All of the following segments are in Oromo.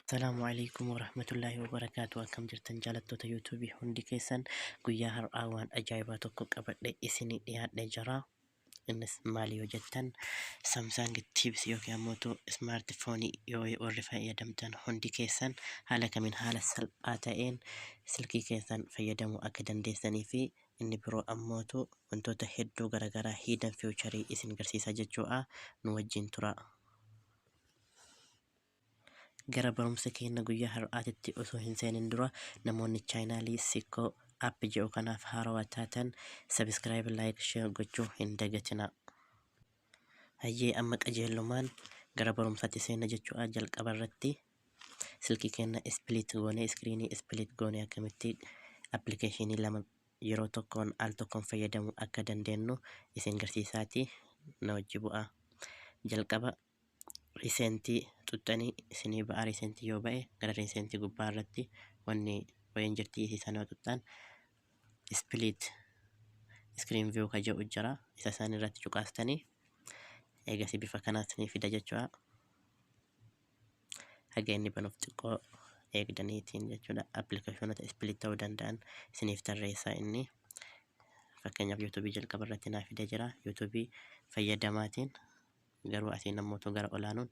Asalaamu alaikum warahmatullaahi wabarakaatu. Akkam jirtan jaalattoota YouTubeii hundi keessan? Guyyaa har'aa waan ajaa'ibaa tokko qabadhe isinii dhiyaadhe jira. Innis maali yoo jettan, Samsung Tips yookiin ammoo smartphone yoo warri fayyadamtan hundi keessan haala kamiin haala salphaa ta'een silkii keessan fayyadamuu akka dandeessanii fi inni biroo ammootu wantoota hedduu garaagaraa hidden feature isin garsiisa jechuudha. Nu wajjin tura. Gara barumsa keenya guyyaa har'aatitti osoo hin seenin dura, namoonni channelii Sikkoo App jedhu kanaaf haarawaa taatan subscribe, like, share gochuu hin dagatinaa. Hayyee, amma qajeellumaan gara barumsaatti seenna jechuudha. Jalqaba irratti silkii keenya split goonee, screenii split goonee, akkamitti applicationii lama yeroo tokkoon al tokkoon fayyadamuu akka dandeenyu isin garsiisaati, na wajji bu'aa. Jalqaba recentii xuxxanii isinii ba'a. Recentii yoo ba'e, gara recentii gubbaa irratti wanni wayin jirti. Isii sana yoo xuxxan, split screen view ka jedhu jira. Isa isaan irratti cuqaastanii eegasii bifa kanaan isinii fida jechuudha. Haga inni banuuf xiqqoo eegdaniitiin jechuudha. Applicationoota split ta'uu danda'an isiniif tarreessaa. Inni fakkeenyaaf YouTubeii jalqaba irratti naa fidee jira. YouTubeii fayyadamaatiin garuu asiin namoota gara olaanuun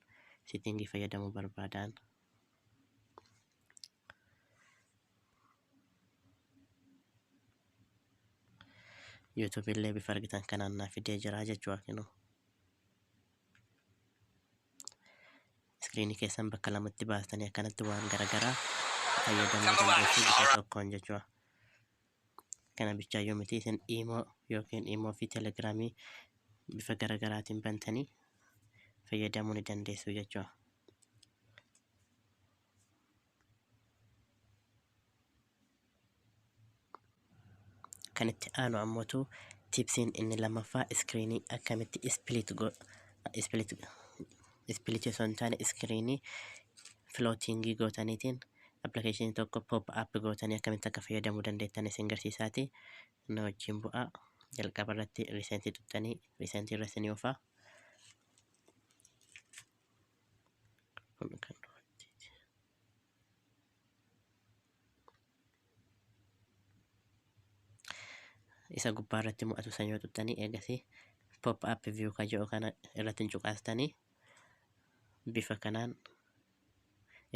settingii fayyadamuu barbaadan. YouTubeii illee bifa argitan kanaan naa fidee jira jechuudha kinoo. Screenii keessan bakka lamatti baastanii akkanatti waan garaagaraa fayyadamuu dandeessu bifa tokkoon jechuudha. Kana bichaayyuu miti, isin imo yookiin imo fi Telegramii bifa garaagaraatiin bantanii fayyadamuu ni dandeessu jechuudha. Kan itti aanu ammootu tipsiin inni lammaffaa screenii akkamitti split split split osoo hin taane screenii floatingii gootaniitiin applicationii tokko pop up gootanii akkamitti akka fayyadamuu dandeettan isin garsiisaati. Na wajjin bu'aa. Jalqaba irratti recentii tuttanii recentii irra isinii oofaa. Kun kan dubartiiti. Isa gubbaa irratti mo'atu san yoo tuttanii, eegasii pop up view ka jedhu kana irratti hin cuqaastanii, bifa kanaan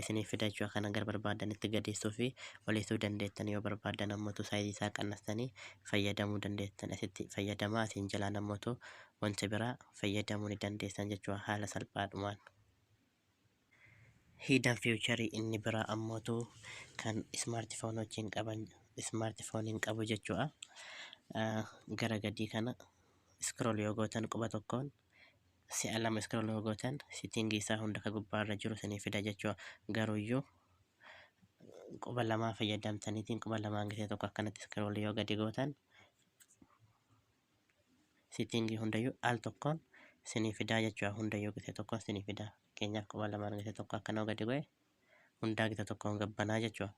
isinii fida jechuudha. Kana gara barbaadanitti gadeessuu fi oliisuu dandeettan. Yoo barbaadan ammoo sizeii isaa qannastanii fayyadamuu dandeettan. Asitti fayyadamaa, asiin jalaan ammoo wanti biraa fayyadamuu ni dandeessan jechuudha haala salphaadhumaan. Hidden feature inni biraa ammootu kan smartphone wajjin qaban, smartphoneiin qabu jechuudha. Gara gadii kana scroll yoo gootan, quba tokkoon si'a lama scroll yoo gootan, settingii isaa hunda ka gubbaarra jiru isinii fida jechuudha. Garuuyyuu quba lamaa fayyadamtaniitiin quba lamaan gisee tokko akkanatti scroll yoo gadi gootan, settingii hundayyuu al tokkoon isinii fidaa jechuudha. Hundayyuu gisee tokkoon isinii fidaa. Fakkeenyaaf, quba lamaan gisee tokko akkana gadi go'e, hundaa gisee tokkoon gabbanaa jechuudha.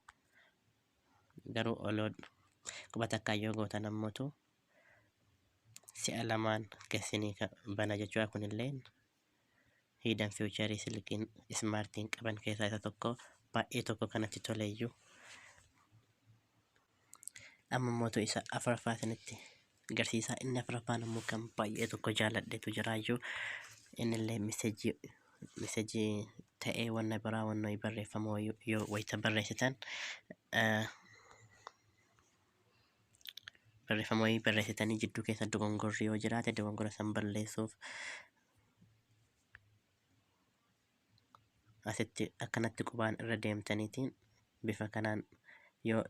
Garuu oloo quba takkaan yoo gootan ammootu si'a lamaan gassinii bana jechuudha. Kunillee hidden feature silkiin smartiin qaban keessaa isa tokko, baay'ee tokko kanatti toleeyyuu. Amma mootu isa afuraffaa isinitti agarsiisaa. Inni afuraffaan ammoo kan baay'ee tokko jaaladhetu jiraayyuu. Innillee messageii ta'ee wanna biraa wanna barreeffama yoo wayita barreessitan, barreeffama wayii barreessitanii jidduu keessa dogongorri yoo jiraate, dogongora san balleessuuf asitti akkanatti qubaan irra deemtaniitiin bifa kanaan yoo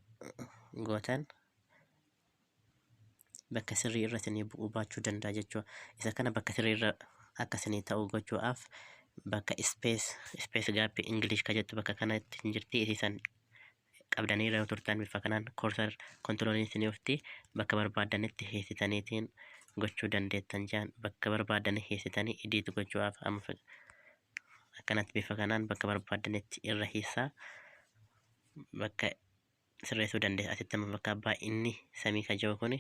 gootan, bakka sirrii irra isinii bu'uu baachuu danda'a jechuudha. Isa kana bakka sirrii irra akka isinii ta'u gochuudhaaf bakka space space gap English ka jettu bakka kanatti hin jirti. Isii san qabdanii irra yoo turtan, bifa kanaan cursor controliin isinii ufti, bakka barbaadanitti hiisitaniitiin gochuu dandeettan jaan. Bakka barbaadanii hiisitanii edit gochuudhaaf amma akkanatti bifa kanaan bakka barbaadanitti irra hiisaa bakka sirreessuu dandeessa. Asitti amma bakka abbaa inni samii ka jiru kun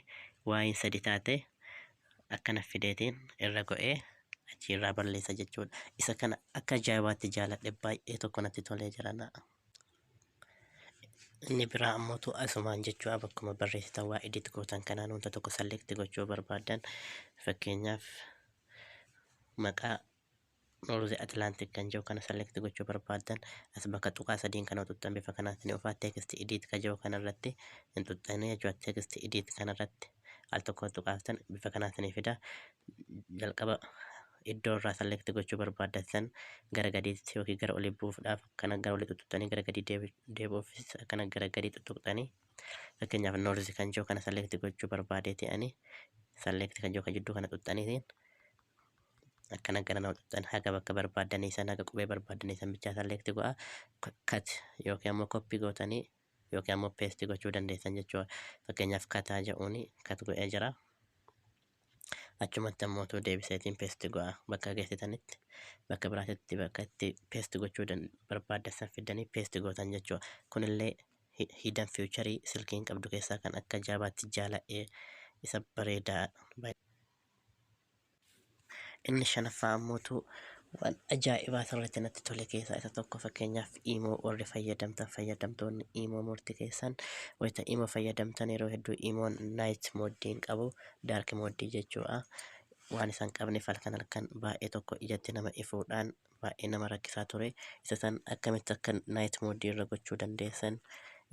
waa'een sadi taate akkana fideetiin irra go'ee Achiirraa balleessa jechuudha. Isa kana akka ajaa'ibaatti jaaladhe, baay'ee tokko natti tolee jira na. Inni biraa ammootu asumaan jechuudha, bakkuma barreessitan waa edit gootan kanaan wanta tokko select gochuu barbaadan, fakkeenyaaf maqaa North Atlantic kan jiru kana select gochuu barbaadan, as bakka tuqaa sadiin kana tuxxan bifa kanaatiin dhufaa. Text edit kan jiru kanarratti hin tuxxanii jechuudha. Text edit kanarratti al tokko tuqaaftan bifa kanaatiin fida. Jalqaba iddoo irraa select gochuu barbaadan san gara gadiitti yookiin gara olii buufuudhaaf kana gara olii tuttuqxanii, gara gadii deebi'uufis kana gara gadii tuttuqxanii. Fakkeenyaaf North kan jiru kana select gochuu barbaadeeti, ani select kan jiru kan jidduu kana tuxxaniitiin akkana gara nama tuxxan, haga bakka barbaadanii san, haga qubee barbaadanii san bichaa select godha. Cut yookiin ammoo copy gootanii yookiin ammoo paste gochuu dandeessan jechuudha. Fakkeenyaaf cut jedhuuni cut godhee jira. Achumatti ammoo deebiseetiin paste godha. Bakka geessitanitti, bakka biraatitti, bakka itti paste gochuu barbaaddan san fidanii paste gootan jechuudha. Kunillee hidden feature silkiin qabdu keessaa kan akka jaabaatti jaaladhee isa bareedaa. Inni shanaffaa ammootu waan ajaa'ibaa sirriitti natti tole keessaa isa tokko. Fakkeenyaaf Imo warri fayyadamtan, fayyadamtoonni Imo murti keessan, wayita Imo fayyadamtan yeroo hedduu Imoon night mode hin qabu, dark mode jechuudha. Waan isaan qabneef halkan halkan baay'ee tokko ijatti nama ifuudhaan baay'ee nama rakkisaa ture. Isa san akkamitti akka night mode irra gochuu dandeessan,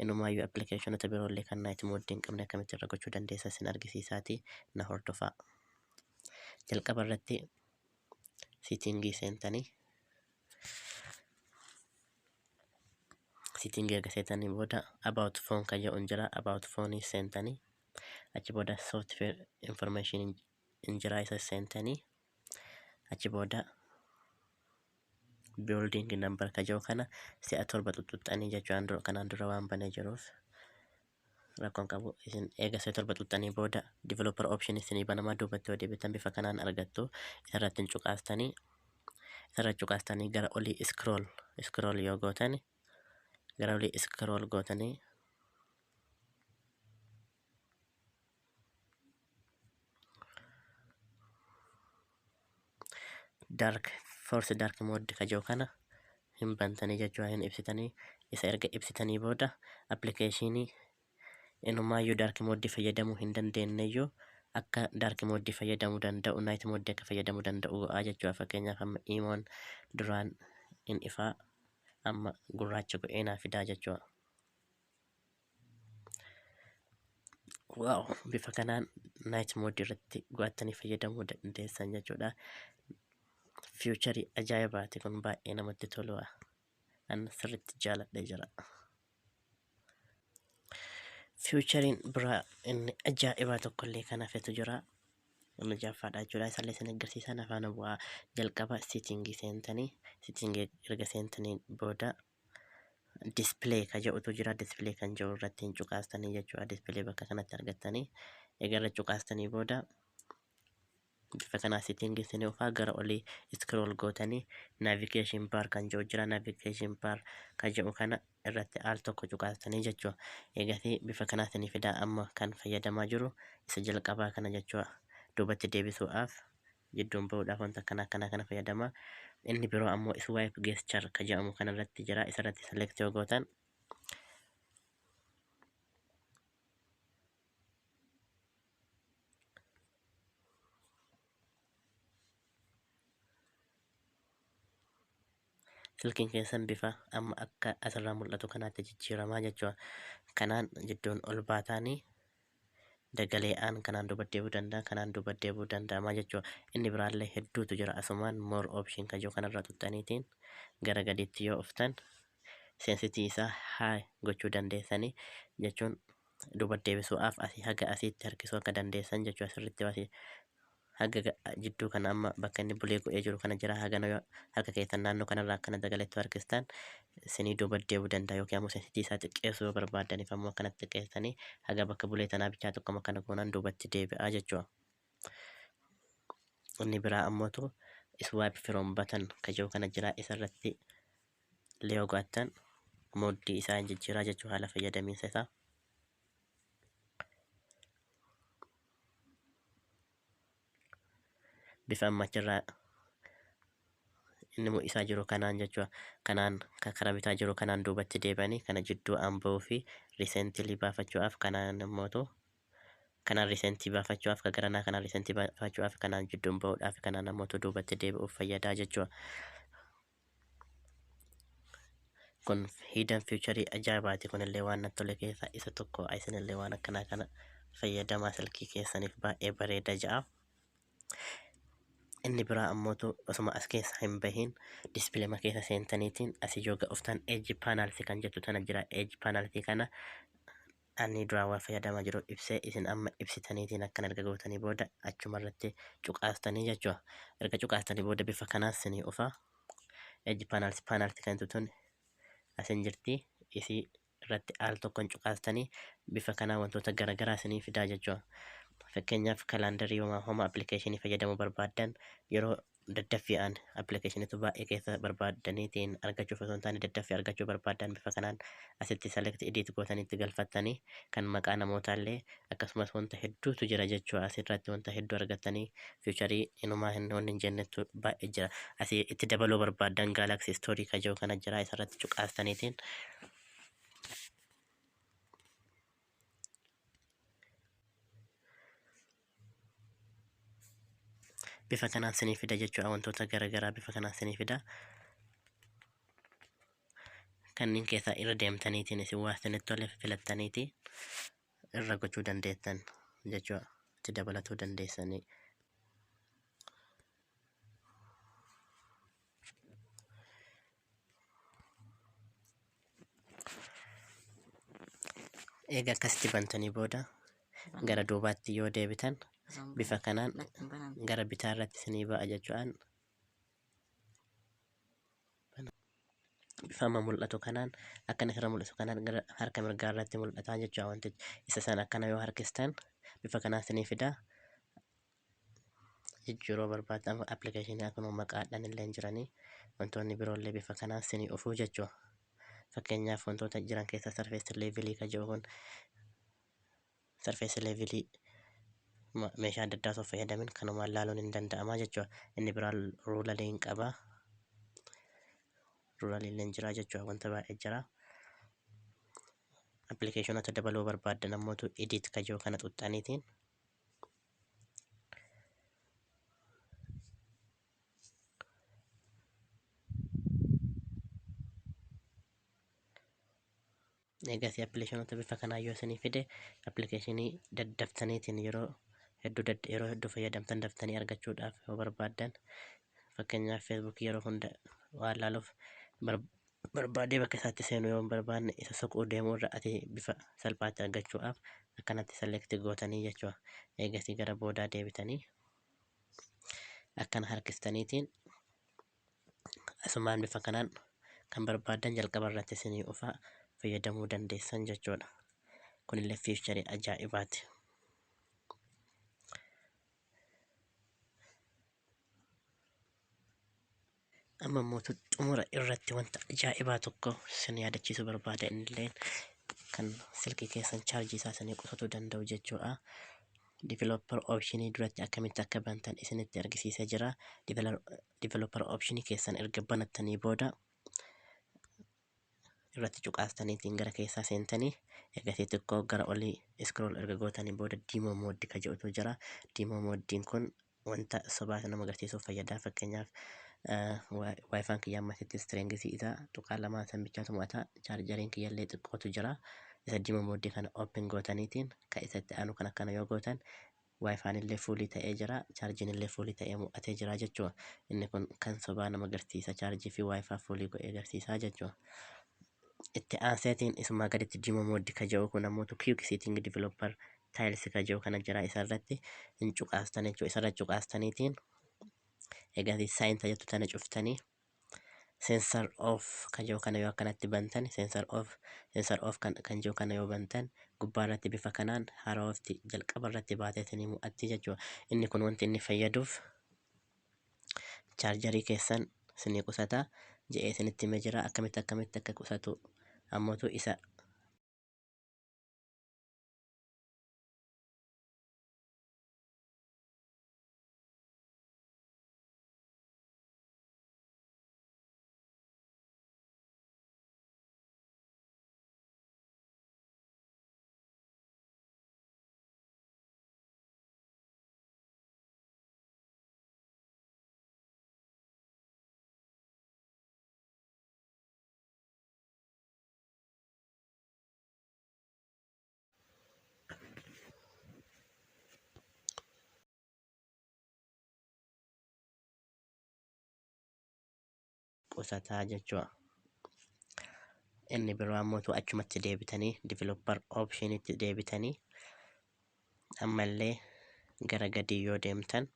inumaayyuu appilikeeshinoota biroollee kan night mode hin qabne akkamitti irra gochuu dandeessan sin argisiisaati, na hordofaa. Jalqaba irratti setting seentanii, setting erga seentanii booda about phone kan jedhu jira. About phone seentanii, achi booda software information hin jira, isa seentanii, achi booda building number kan jedhu kana si'a torba xuxuxxanii jechuudha. Kanaan dura waan banee jiruuf rakkoon qabu. Isin eega si'a torba xuxxanii booda developer option isinii banamaa. Duubatti yoo deebitan bifa kanaan argattu. Isarratti hin cuqaastanii, isarra cuqaastanii gara olii scroll yoo gootan, gara olii scroll gootanii, dark force dark mode ka jiru kana hin bantanii jechuudha, hin ibsitanii. Isa erga ibsitanii booda appilikeeshinii inumaayyuu dark mode fayyadamuu hin dandeenyeyyuu akka dark mode fayyadamuu danda'u, night mode akka fayyadamuu danda'u go'aa jechuudha. Fakkeenyaaf amma Imoon duraan in ifaa, amma gurraacha godhee naa fidaa jechuudha. Wow, bifa kanaan night mode irratti go'attanii fayyadamuu dandeessan jechuudha. Feature ajaa'ibaati kun, baay'ee namatti tolua. An sirriitti jaaladhee jira. Featureiin biraa inni ajaa'ibaa tokkollee kan hafetu jira. Inni jaffaadha jechuudha. Isallee isin agarsiisan afaan bu'aa. Jalqaba setting seentanii, setting erga seentanii booda display ka jedhutu jira. Display kan jedhu irratti hin cuqaastanii jechuudha. Display bakka kanatti argattanii, egaa irra cuqaastanii booda bifa kanaa setting isin dhufaa. Gara olii scroll gootanii navigation bar kan jedhu jira. Navigation bar kan jedhu kana irratti al tokko cuqaastanii jechuudha. Eegasii bifa kanaa isinii fidaa. Amma kan fayyadamaa jiru isa jalqabaa kana jechuudha. Duubatti deebisuudhaaf, jidduun bahuudhaaf wanta akkana akkanaa kana fayyadama. Inni biroo ammoo swipe gesture ka jedhamu kanarratti jira. Isarratti select yoo gootan, silkiin keessan bifa amma akka asirraa mul'atu kanaatti jijjiiramaa jechuudha. Kanaan jidduun ol baataanii dagalee'aan kanaan duuba deebi'uu danda'a, kanaan duuba deebi'uu danda'ama jechuudha. Inni biraallee hedduutu jira. Asumaan more option kan jiru kanarraa tuttaniitiin gara gadiitti yoo uftan sensitivity isaa high gochuu dandeessanii jechuun duuba deebisuudhaaf asii haga asiitti harkisuu akka dandeessan jechuudha. Sirriitti asii haga jidduu kana, amma bakka inni bulee godhee jiru kana jira, haga harka keessan naannoo kanarraa akkana dagaletti harkistan isinii duuba deebi'uu danda'a. Yookiin ammoo sensitivity isaa xiqqeessuu yoo barbaadaniif ammoo akkanatti xiqqeessanii haga bakka bulee tanaa bichaa tokkoma kana goonaan duubatti deebi'a jechuudha. Inni biraa ammootu swipe from button ka jiru kana jira. Isarratti yoo go'attan mode isaa hin jijjiiraa jechuu, haala fayyadamiinsa isaa. Bifa amma achirraa Inni mul'isaa jiru kanaan jechuudha. Kanaan karaa bitaa jiru kanaan duubatti deebi'anii kana jidduu aan ba'uu fi recently baafachuudhaaf, kanaan immootu kanaan recently baafachuudhaaf, ka garanaa kanaan recently baafachuudhaaf, kanaan jidduun ba'uudhaaf, kanaan ammootu duubatti deebi'uuf fayyadaa jechuudha. Kun hidden feature ajaa'ibaati. Kunillee waan natti tole keessaa isa tokko. Isinillee waan akkanaa kana fayyadamaa, silkii keessaniif baay'ee bareeda ja'a. Inni biraa ammootu osuma as keessa hin bahin dispileema keessa seentaniitiin asii yoo ga'uftan edge panels kan jettu tana jira. Edge panels kana ani duraan waan fayyadamaa jiru ibsee, isin amma ibsitaniitiin akkan erga gootanii booda achuma irratti cuqaastanii jechuudha. Erga cuqaastanii booda bifa kanaas sinii ufa. Edge panels kan jettu tun asin jirti. Isii irratti al tokkoon cuqaastanii bifa kanaa wantoota garaagaraa isinii fidaa jechuudha. Fakkeenyaaf kaalaandarii homaa homa appilikeeshinii fayyadamuu barbaaddan, yeroo daddaffi'aan appilikeeshiniitu baay'ee keessa barbaaddaniitiin argachuuf osoo hin taane daddaffii argachuu barbaaddan, bifa kanaan asitti select edit gootaniitti galfattanii kan maqaa namootaallee akkasumas wanta hedduutu jira jechuudha. Asirratti wanta hedduu argattanii feature inumaa hin wanni hin jennettu baay'ee jira. Asii itti dabaluu barbaaddan Galaxy Store ka jiru kana jira, isarratti cuqaastaniitiin bifa kanaan sinii fida jechuudha. Wantoota garaagaraa bifa kanaan sinii fida. Kanneen keessaa irra deemtaniitiin isin waa isinitti tole filattaniiti irra gochuu dandeessan jechuudha. Itti dabalatuu dandeessanii. Eega akkasitti bantanii booda gara duubaatti yoo deebitan bifa kanaan gara bitaa irratti isinii ba'a jechuudhaan, bifa amma mul'atu kanaan, akkana asirra mul'atu kanaan gara harka mirgaa irratti mul'ata jechuudha wantichi. Isa sana akkana yoo harkistan bifa kanaan isinii fida. Jijjiiruu barbaadan appilikeeshinii akkuma maqaadhaan illee jiranii, wantoonni biroollee bifa kanaan isinii dhufuu jechuudha. Fakkeenyaaf wantoota jiran keessa surface level ka jiru kun, surface level meeshaa adda addaa osoo fayyadamin kanumaan laaluun hin danda'ama jechuudha. Inni biraa ruler hin qaba. Ruler illee jira jechuudha, wanta baay'ee jira. Appilikeeshinoota dabaluu barbaaddan ammootu edit ka jiru kana xuxxaniitiin eegasii appilikeeshinoota bifa kanaa yoo isinii fide, appilikeeshinii daddaftaniitiin yeroo hedduu fayyadamtan daftanii argachuudhaaf yoo barbaaddan, fakkeenyaaf Feesbuukii yeroo hunda waan laaluuf barbaadee bakka isaatti seenuu yoo hin barbaanne, isa soquu deemuu irra ati bifa salphaatti argachuudhaaf akkanatti select gootanii jechuudha. Eegasii gara boodaa deebitanii akkana harkistaniitiin asumaan bifa kanaan kan barbaaddan jalqaba irratti isinii dhufa, fayyadamuu dandeessan jechuudha. Kunillee feature ajaa'ibaati. Amma immoo xumura irratti wanta ajaa'ibaa tokko isin yaadachiisuu barbaada. Innillee kan silkii keessan chaarjii isaa isinii qusatuu danda'u jechuudha. Developer optionii duratti akkamitti akka bantan isinitti argisiisee jira. Developer optionii keessan erga banattanii booda irratti cuqaastaniitiin gara keessaa seentanii, egasii xiqqoo gara olii scroll erga gootanii booda demo mode ka jedhutu jira. Demo modeiin kun wanta sobaa nama agarsiisuuf fayyada. Fakkeenyaaf WiFiin kiyya ammasitti strength isaa 0.2 san bichaatu mo'ata. Chaarjariin kiyyallee xiqqootu jira. Isa demo mode kana open gootaniitiin ka isatti aanu kan akkana yoo gootan, WiFiin illee full ta'ee jira, chaarjiin illee full ta'ee mo'atee jira jechuudha. Inni kun kan sobaa nama agarsiisa, chaarjii fi WiFi full godhee agarsiisa jechuudha. Itti aanseetiin isumaa gaditti demo mode ka jedhu kun ammoo quick setting developer tiles ka jedhu kana jira. Isa irratti hin cuqaastan jechuudha. Isarra cuqaastaniitiin egaa sign jettu tana cuftanii, sensor off kan jedhu kana yoo akkanatti bantan, sensor off kan jedhu kana yoo bantan, gubbaa irratti bifa kanaan haroofti jalqaba irratti baateetinii mul'atti jechuudha. Inni kun wanti inni fayyaduuf chaarjarii keessan isinii qusata jedhee isinitti himee jira. Akkamitti akka qusatu ammootu isa qusataa jechuudha. Inni biroo ammoo achumatti deebitanii developer optionitti deebitanii ammallee gara gadii yoo deemtan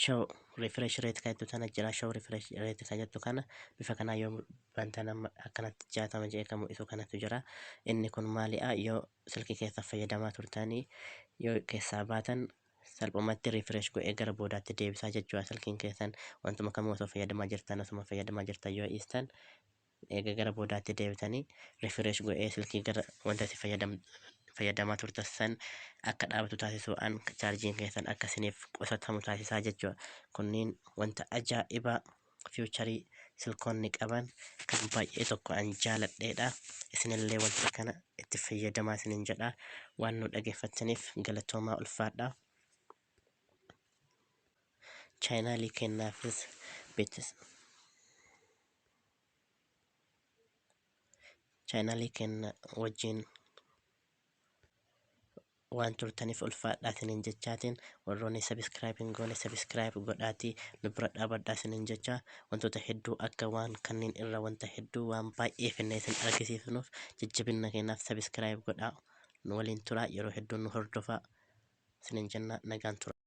show refresh rate kan jettu tana jira. Show refresh rate kan jettu kana bifa kanaa yoo bantan amma akkanatti 60 jedhee kan mul'isu kanatu jira. Inni kun maali'a? Yoo silkii keessa fayyadamaa turtanii yoo keessaa baatan salphumatti refresh godhee gara boodaatti deebisaa jechuudha. Silkiin keessan wantuma kamuu osoo fayyadamaa jirtan, osuma fayyadamaa jirtan yoo dhiistan, eega gara boodaatti deebitanii refresh godhee silkii gara wanta itti fayyadamaa turtan san akka dhaabatu taasisuudhaan chaarjiin keessan akka isiniif qusatamu taasisaa jechuudha. Kunniin wanta ajaa'ibaa fiicharii silkoonni qaban kan baay'ee tokko an jaaladheedha. Isinillee wanta kana itti fayyadamaa isinin jedha. Waan nu dhageeffattaniif galatoomaa, ulfaadha. Chaayinaalii kennaafis beeksisa. Chaayinaalii kenna wajjin waan turtaniif ulfaadhaa isinin jechaatiin, warroonni subscribe hin goone subscribe godhaatii nu bira dhaabadhaa isinin jecha. Wantoota hedduu akka waan kanneen irra wanta hedduu waan baay'ee finnee isin argisiifnuuf jajjabina keenyaaf subscribe godhaa, nu waliin turaa, yeroo hedduu nu hordofaa isinin jenna. Nagaan tura.